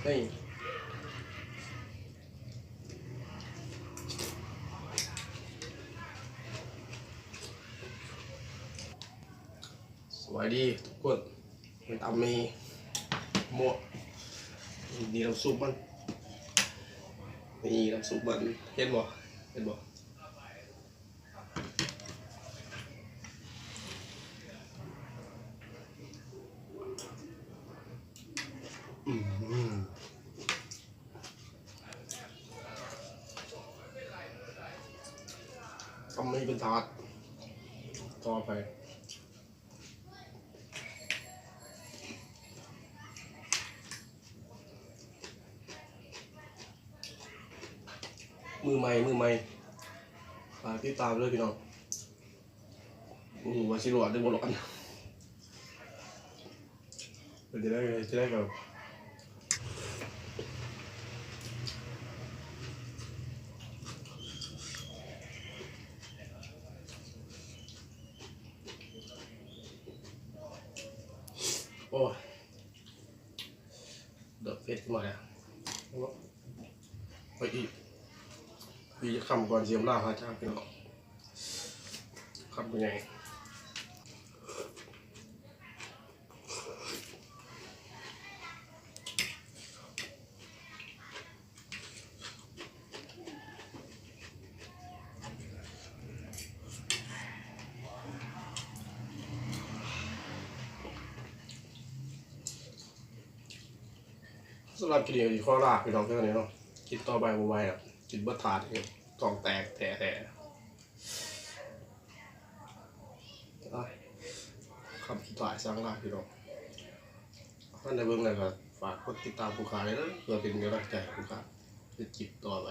ນີ້ ສະບາຍດີທຸກຄົນ ຕຳໝີ່ໝົດ ນີ້ນ້ຳຊຸບມັນ ນີ້ນ້ຳຊຸບມັນ ເຫັນບໍ່ ເຫັນບໍ່? ອືມ ຕ້ອງມີເປັນຖາດຕໍ່ໄປ. ມືໃໝ່ ມືໃໝ່ ຝາກຕິດຕາມເດີພີ່ນ້ອງ ບໍ່ຮູ້ວ່າຊິລອດຫຼືບໍ່ລອດ ເປັນຈັ່ງໃດ ເຮັດຈັ່ງໃດກໍ ໂອ້ຍ ດອກເຜັດມາແລ້ວ ໄປອີກ ອີກຈັກຄຳກ່ອນຊິອຳລາພາຈາກພີ່ນ້ອງ ຄຳໃຫຍ່. ສຳລັບຄລິບນີ້ກໍຂໍລາພີ່ນ້ອງເທົ່ານີ້ເນາະ ກິນຕໍ່ໄປບໍ່ໄຫວແລ້ວ ກິນເບິດຖາດນີ້ ທ້ອງແຕກແທ້ໆ. ອ່ະ ຄຳສຸດທ້າຍສັ່ງລາພີ່ນ້ອງ ທ່ານໄດ້ເບິ່ງແລ້ວກໍຝາກກົດຕິດຕາມຜູ້ຂ້າແດ່ເດີ ເພື່ອເປັນກຳລັງໃຈໃຫ້ຜູ້ຂ້າເຮັດຄລິບຕໍ່ໄປ.